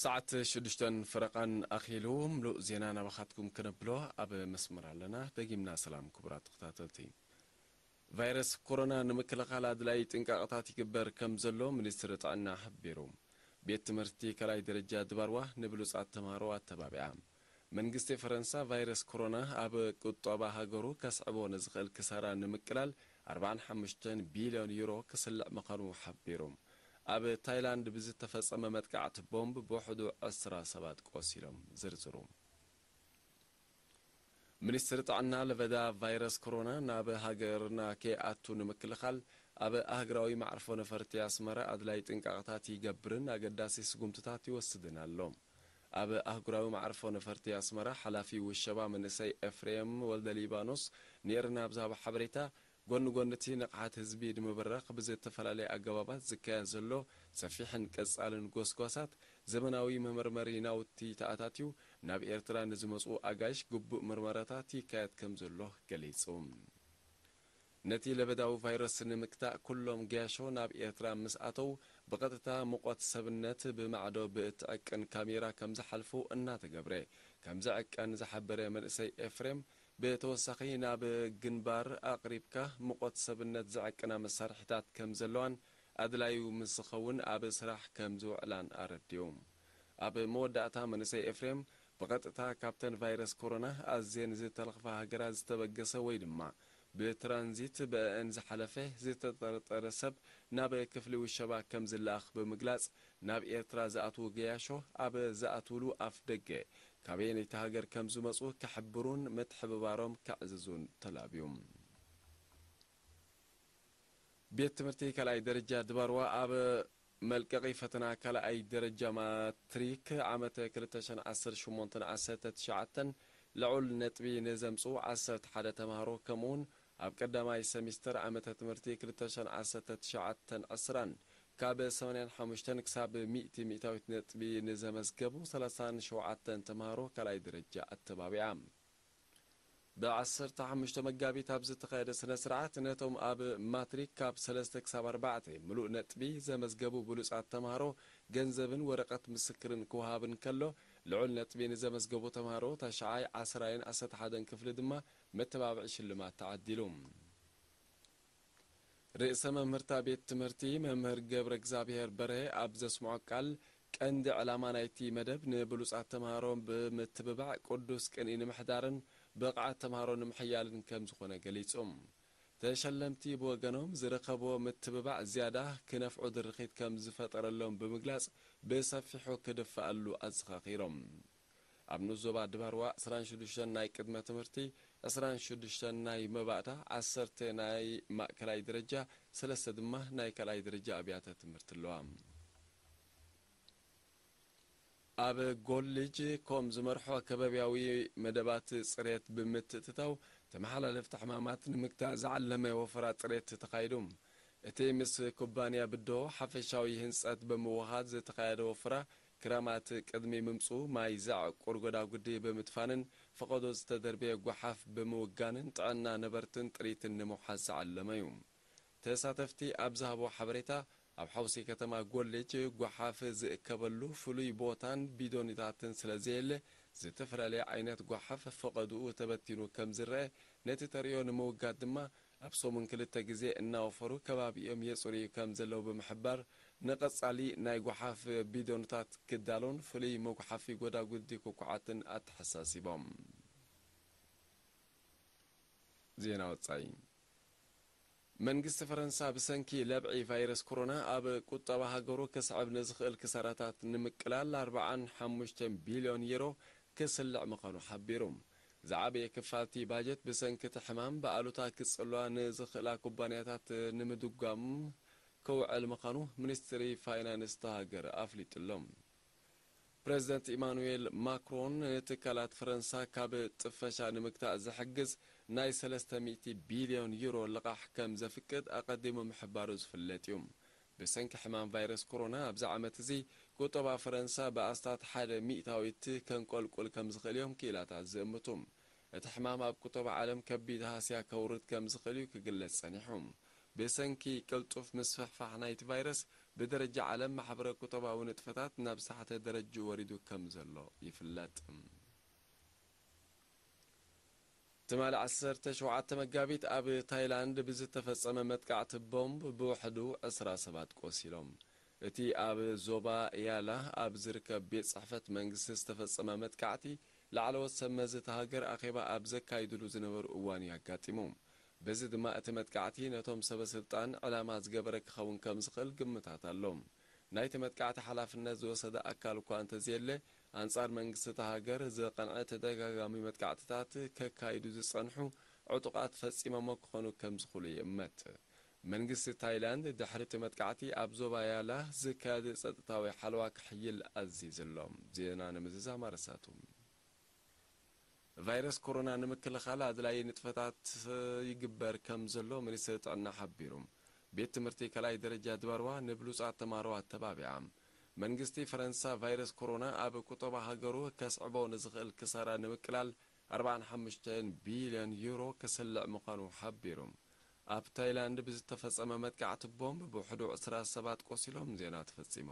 ሰዓት ሽዱሽተን ፈረቓን ኣኺሉ ምሉእ ዜና ናባኻትኩም ክነብሎ ኣብ መስመር ኣለና። ደጊምና ሰላም ክቡራት ተኸታተልቲ። ቫይረስ ኮሮና ንምክልኻል ኣድላዪ ጥንቃቐታት ይግበር ከም ዘሎ ሚኒስትሪ ጥዕና ሓቢሩ። ቤት ትምህርቲ ካልኣይ ደረጃ ድባርዋ ንብሉጻት ተምሃሮ ኣተባቢዓ። መንግስቲ ፈረንሳ ቫይረስ ኮሮና ኣብ ቁጠባ ሃገሩ ከስዕቦ ንዝኽእል ክሳራ ንምቅላል ኣርባዓን ሓሙሽተን ቢልዮን ዩሮ ክስልዕ ምዃኑ ሓቢሩ። ኣብ ታይላንድ ብዝተፈጸመ መጥቃዕቲ ቦምብ ብውሕዱ ዕስራ ሰባት ቆሲሎም። ዝርዝሩ። ሚኒስትሪ ጥዕና ለበዳ ቫይረስ ኮሮና ናብ ሃገርና ከይኣቱ ንምክልኻል ኣብ ኣህግራዊ መዕርፎ ነፈርቲ ኣስመራ ኣድላይ ጥንቃቐታት ይገብርን ኣገዳሲ ስጉምትታት ይወስድን ኣሎ። ኣብ ኣህጉራዊ መዕርፎ ነፈርቲ ኣስመራ ሓላፊ ውሸባ መንእሰይ ኤፍሬም ወልደ ሊባኖስ ኔርና ኣብ ዝሃቦ ሓበሬታ፣ ጎኒ ጎኒ እቲ ንቕሓት ህዝቢ ንምብራኽ ብዝተፈላለየ ኣገባባት ዝካየድ ዘሎ ሰፊሕን ቀጻልን ጎስጓሳት፣ ዘመናዊ መመርመሪ ናውቲ ተኣታትዩ ናብ ኤርትራ ንዝመጹ ኣጋይሽ ግቡእ ምርመራታት ይካየድ ከም ዘሎ ገሊጹ። ነቲ ለበዳዊ ቫይረስ ንምግታእ ኩሎም ገያሾ ናብ ኤርትራ ምስ ኣተው ብቐጥታ ሙቐት ሰብነት ብማዕዶ ብእትዕቅን ካሜራ ከም ዝሓልፉ እናተገብረ ከም ዝዕቀን ዝሓበረ መንእሰይ ኤፍሬም፣ ብተወሳኺ ናብ ግንባር ኣቕሪብካ ሙቐት ሰብነት ዝዕቅና መሳርሒታት ከም ዘለዋን ኣድላዩ ምስ ዝኸውን ኣብ ስራሕ ከም ዝውዕላን ኣረዲኡ። ኣብ መወዳእታ መንእሰይ ኤፍሬም ብቐጥታ ካብተን ቫይረስ ኮሮና ኣዝየን ዝተለኽፋ ሃገራት ዝተበገሰ ወይ ድማ ብትራንዚት ብአን ዝሓለፈ ዝተጠርጠረ ሰብ ናብ ክፍሊ ውሸባ ከም ዝለኣኽ ብምግላጽ፣ ናብ ኤርትራ ዝኣትዉ ገያሾ ኣብ ዝኣትውሉ ኣፍ ደገ ካበየነይቲ ሃገር ከም ዝመጹ ክሕብሩን ምትሕብባሮም ከዕዝዙን ተላብዩ። ቤት ትምህርቲ ካልኣይ ደረጃ ድባርዋ ኣብ መልቀቒ ፈተና ካልኣይ ደረጃ ማትሪክ ዓመተ ክልተ ሽሕን ዓሰርተ ሸሞንተን ዓሰርተ ትሽዓተን ልዑል ነጥቢ ንዘምጽኡ ዓሰርተ ሓደ ተምሃሮ፣ ከምኡውን ኣብ ቀዳማይ ሰሚስተር ዓመተ ትምህርቲ ክልተ ሽሕን ዓሰርተ ትሽዓተን ዕስራን ካብ ሰማንያን ሓሙሽተን ክሳብ ሚእቲ ሚእታዊት ነጥቢ ንዘመዝገቡ ሰላሳን ሸውዓተን ተምሃሮ ካልኣይ ደረጃ ኣተባቢዓ። ብዓሰርተ ሓሙሽተ መጋቢት ኣብ ዝተኻየደ ስነ ስርዓት፣ ነቶም ኣብ ማትሪክ ካብ ሰለስተ ክሳብ ኣርባዕተ ምሉእ ነጥቢ ዘመዝገቡ ብሉጻት ተምሃሮ ገንዘብን ወረቐት ምስክርን ክወሃብ እንከሎ፣ ልዑል ነጥቢ ንዘመዝገቡ ተምሃሮ ታሽዓይ፣ ዓስራይን ዓሰርተ ሓደን ክፍሊ ድማ መተባብዒ ሽልማት ተዓዲሉ። ርእሰ መምህርታ ቤት ትምህርቲ መምህር ገብረ እግዚኣብሔር በርሀ ኣብ ዘስምዖ ቃል፣ ቀንዲ ዕላማ ናይቲ መደብ ንብሉጻት ተምሃሮ ብምትብባዕ ቅዱስ ቅንኢ ንምሕዳርን ብቕዓት ተምሃሮ ንምሕያልን ከም ዝኾነ ገሊጹ። ተሸለምቲ ብወገኖም ዝረኸብዎ ምትብባዕ ዝያዳ ክነፍዑ ድርኺት ከም ዝፈጠረሎም ብምግላጽ፣ ብሰፊሑ ክድፈኣሉ ኣዘኻኺሮም። ኣብ ንኡስ ዞባ ድባርዋ ዕስራን ሽዱሽተን ናይ ቅድመ ትምህርቲ፣ ዕስራን ሽዱሽተን ናይ መባእታ፣ ዓሰርተ ናይ ማእከላይ ደረጃ፣ ሰለስተ ድማ ናይ ካልኣይ ደረጃ ኣብያተ ትምህርቲ ኣለዋ። ኣብ ጎልጅ ኮም ዝመርሖ ከባብያዊ መደባት ጽሬት ብምትእትታው፣ ተመሓላለፍቲ ሕማማት ንምግታእ ዝዓለመ ወፈራ ጽሬት ተኻይዱ። እቲ ምስ ኩባንያ ብዶ ሓፈሻዊ ህንጸት ብምውሃድ ዝተኻየደ ወፍራ፣ ክራማት ቅድሚ ምምጽኡ ማይ ዘዕቁር ጎዳጉዲ ብምድፋንን ፈቐዶ ዝተደርበየ ጓሓፍ ብምውጋንን ጥዕና ነበርትን ጥሪትን ንምውሓስ ዝዓለመ እዩ። ተሳተፍቲ ኣብ ዝሃቦ ሓበሬታ፣ ኣብ ሓውሲ ከተማ ጎልጅ ጓሓፍ ዝእከበሉ ፍሉይ ቦታን ቢዶኒታትን ስለ ዘየለ፣ ዝተፈላለየ ዓይነት ጓሓፍ ፈቐድኡ ተበቲኑ ከም ዝረአ፣ ነቲ ተርእዮ ንምውጋድ ድማ ኣብ ሰሙን ክልተ ግዜ እናወፈሩ ከባቢኦም የጽርዩ ከም ዘለዉ ብምሕባር፣ ንቐጻሊ ናይ ጓሓፍ ቢዶንታት ክዳሎን ፍሉይ መጉሓፊ ጎዳጉዲ ክኳዓትን ኣተሓሳሲቦም። ዜና ወጻኢ። መንግስቲ ፈረንሳ ብሰንኪ ለብዒ ቫይረስ ኮሮና ኣብ ቁጠባ ሃገሩ ክስዕብ ንዝኽእል ክሳራታት ንምቅላል ኣርባዓን ሓሙሽተን ቢልዮን ዩሮ ክስልዕ ምዃኑ ሓቢሩ። ዝዓበየ ክፋልቲ ባጀት ብሰንኪ እቲ ሕማም ብኣሉታ ክጽልዋ ንዝኽእላ ኩባንያታት ንምድጓም ክውዕል ምዃኑ ሚኒስትሪ ፋይናንስ እታ ሃገር ኣፍሊጡ ኣሎ። ፕረዚደንት ኢማኑኤል ማክሮን ንትካላት ፈረንሳ ካብ ጥፈሻ ንምግታእ ዝሕግዝ ናይ ሰለስተ ሚእቲ ቢልዮን ዩሮ ልቓሕ ከም ዘፍቅድ ኣቐዲሙ ምሕባሩ ዝፍለጥ እዩ። ብሰንኪ ሕማም ቫይረስ ኮሮና ኣብዚ ዓመት እዚ ቁጠባ ፈረንሳ ብኣስታት ሓደ ሚእታዊት ከንቆልቁል ከም ዝኽእል እዮም ክኢላታት ዝእምቱ። እቲ ሕማም ኣብ ቁጠባ ዓለም ከቢድ ሃስያ ከውርድ ከም ዝኽእል እዩ ክግለጽ ጸኒሑ። ብሰንኪ ቅልጡፍ ምስፍሕፋሕ ናይቲ ቫይረስ፣ ብደረጃ ዓለም ማሕበረ ቁጠባዊ ንጥፈታት ናብ ዝታሕተ ደረጅኡ ወሪዱ ከም ዘሎ ይፍለጥ። ትማሊ ዓሰርተ ሸውዓተ መጋቢት ኣብ ታይላንድ ብዝተፈጸመ መጥቃዕቲ ቦምብ ብውሕዱ ዕስራ ሰባት ቆሲሎም። እቲ ኣብ ዞባ ያላ ኣብ ዝርከብ ቤት ጽሕፈት መንግስቲ ዝተፈጸመ መጥቃዕቲ፣ ላዕለዎት ሰብ መዚ እታ ሃገር ኣኼባ ኣብ ዘካይድሉ ዝነበሩ እዋን እዩ ኣጋጢሙ። በዚ ድማ እቲ መጥቃዕቲ ነቶም ሰበ ስልጣን ዕላማ ዝገበረ ክኸውን ከም ዝኽእል ግምታት ኣሎ። ናይቲ መጥቃዕቲ ሓላፍነት ዝወሰደ ኣካል እኳ እንተዘየለ፣ ኣንጻር መንግስቲ እታ ሃገር ዝቐንዐ ተደጋጋሚ መጥቃዕትታት ከካይዱ ዝጸንሑ ዕጡቓት ፈጺሞሞ ክኾኑ ከም ዝኽእሉ ይእመት። መንግስቲ ታይላንድ ድሕሪ እቲ መጥቃዕቲ ኣብ ዞባ ያላ ዝካየድ ጸጥታዊ ሓለዋ ክሕይል ኣዚዙ ኣሎ። ዜና ንምዝዛም ኣረሳቱ። ቫይረስ ኮሮና ንምክልኻል ኣድላዪ ንጥፈታት ይግበር ከም ዘሎ ሚኒስትሪ ጥዕና ሓቢሩ። ቤት ትምህርቲ ካልኣይ ደረጃ ድባርዋ ንብሉጻት ተማሃሮ ኣተባቢዓ። መንግስቲ ፈረንሳ ቫይረስ ኮሮና ኣብ ቁጠባ ሃገሩ ከስዕቦ ንዝኽእል ክሳራ ንምቅላል ኣርባዓን ሓሙሽተን ቢልዮን ዩሮ ክስልዕ ምዃኑ ሓቢሩ። ኣብ ታይላንድ ብዝተፈጸመ መጥቃዕቲ ቦምብ ብውሕዱ ዕስራ ሰባት ቆሲሎም። ዜና ተፈጺሙ።